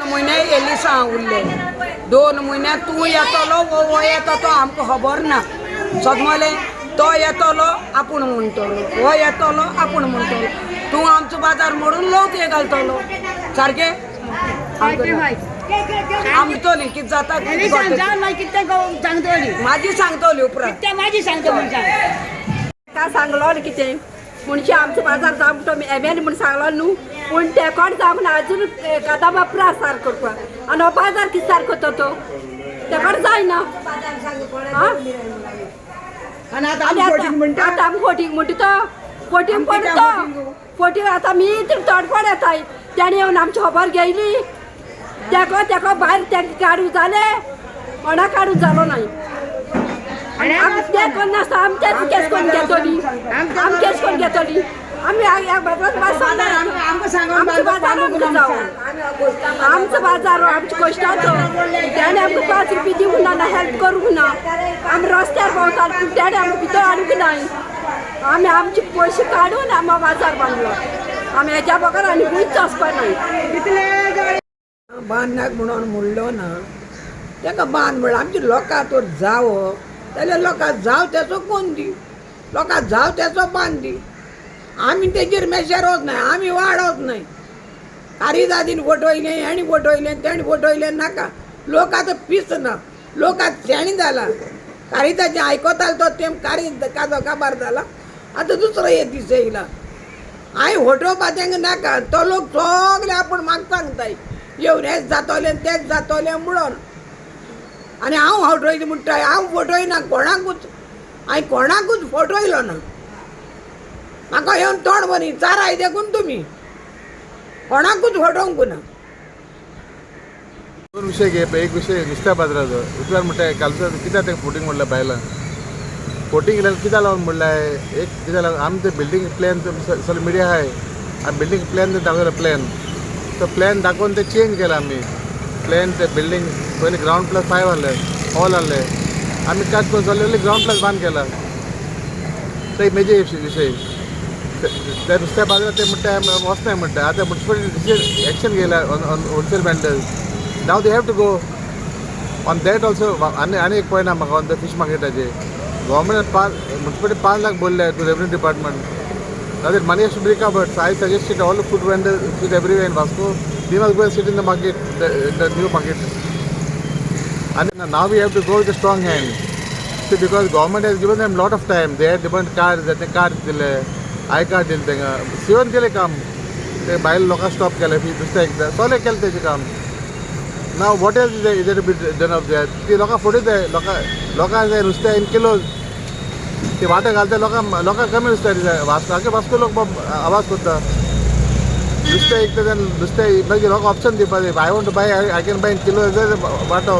म्हयने एलिसांव उरले. 2 म्हयन्या तूं येतलो वो हो येता तो आमकां खबर ना. सगमले तो येतलो आपूण म्हणटलो, हो येतलो आपूण म्हणटलो, तूं आमचो बाजार मोडून लोक हे घालतलो सारकें. आमतली कितें जाता कितें घडटा. सांगतली. मागीर सांगतली उपरांत. ते मागीर सांगता मनशाक. का सांगलो कितें म्हणजे आमचो बाजार जावंक तो एम एन म्हूण सांगलो न्हू, पूण ते कोण जावंक ना अजून. कदमा प्रासार करपाक आनी हो बाजार कितें सारको तो तेकोड जायना. आं? आनी आतां आनी आमी फोटींग म्हणटा. आतां आमी फोटींग म्हणटा तो फोटींग आमी कित्याक पडटा. फोटींग? फोटींग आतां आमी तडफड येताय. तेणें येवन आमची खबर घेयली. तेका तेका भायर तेका काडूं जालें, कोणा काडूं जालो नाय. आमी ते करनासतना आमी तेच केस करून घेतली, आमी केस करून घेतली. आमी ह्या बाजारात बाजार आमकां सांगून आमचो बाजार बाजार आमकां जावं, आमचो बाजार हो, आमच्या कश्टाचो. तेणें आमकां 5 रुपया दिवंक ना, ना हेल्प करूंक ना. आमी रस्त्यार भोंवताले पूण तेणें आमकां भितर हाडूंक नाय. आमी आमचे पयशे काडून आमी बाजार बांदलो. आमी हेज्या बगर आनी खंयच वचपा नाय. बांदनाक म्हणून म्हणलो ना ताका बांद म्हणल्यार आमच्या लोकां तर जावो जाल्यार लोकां जाव तेचो कोण दी, लोकां जाव तेचो बांद दी. आमी तेजेर मेशेर वचनाय, आमी वाडत न्हय. कारिदादीन फटयलें, हेणी फटयलें, तेणी फटयलें, नाका. लोक आतां पीस ना, लोक आतां शेणी जाला. कारिदाचें आयकतालो तो तेम कारी काजो काबार जाला. आतां दुसरो एक दीस येयला. हांवें फटोवपा तेंका नाका. तो लोक सगळे आपूण म्हाका सांगताय येवन हेंच जातोलें, तेंच जातोलें म्हणून. आनी हांव फटयता म्हणटा, हांव फटयना कोणाकूच. हांवें कोणाकूच फटयलो ना. म्हाका येवन तोंड बरी चाराय देखून तुमी कोणाकूच फटोवंक ना. दोन विशय घे. एक विशय नुस्त्या बाजाराचो. विचार म्हणटा कालचो कित्याक तें फोटींग म्हणल्यार बायलां फोटींग केल्यार कित्याक लागून म्हणल्यार एक कित्याक लागून आमी ते बिल्डींग प्लॅन सगळे मिडिया आहाय. आमी बिल्डींग प्लॅन दाखयलो. प्लॅन तो प्लॅन दाखोवन ते चेंज केला आमी प्लॅन. ते बिल्डींग पयलीं ग्रावंड प्लस फायव आहले, हॉल आहले. आमी कात करून जाल्ले ग्रावंड प्लस वन केला. तो एक मेजर विशय. ते नुस्त्या बाजारात ते म्हणटा वचनाय म्हणटा. आतां मुन्सिपालिटी एक्शन घेयला on wholesale vendors. Now they have to go on that also. आनी आनी एक पॉयंट आहा म्हाका ऑन the fish मार्केटाचे. गव्हर्मेंट 5, मुन्सिपालिटी 5 लाख बोलले to revenue department. Now that money has to be recovered, so I suggested all the food vendors sit everywhere in Vasco, they must go and sit in the market, the new market. And now we have to go with a strong hand. See, because government has given them lot of time. They had different cards, ते card दिले, I card दिले तांकां, सिवन केलें काम. ते भायल लोकांक stop केलें, नुस्तें एकदां सगळें केलें तेजें काम. Now what else is there to be done of that? ती लोकां फुडें जाय, लोकां लोकांक जाय नुस्तें इन किलोज. ते वांटो घालता लोकांक, लोकांक कमी नुस्तें जाय. वास्को आगे वास्को लोक आवाज करता नुस्तें विकता तेन्ना. नुस्तें मागीर लोकांक ऑप्शन दिवपा जाय. I want to buy, I can buy in kilo वांटो.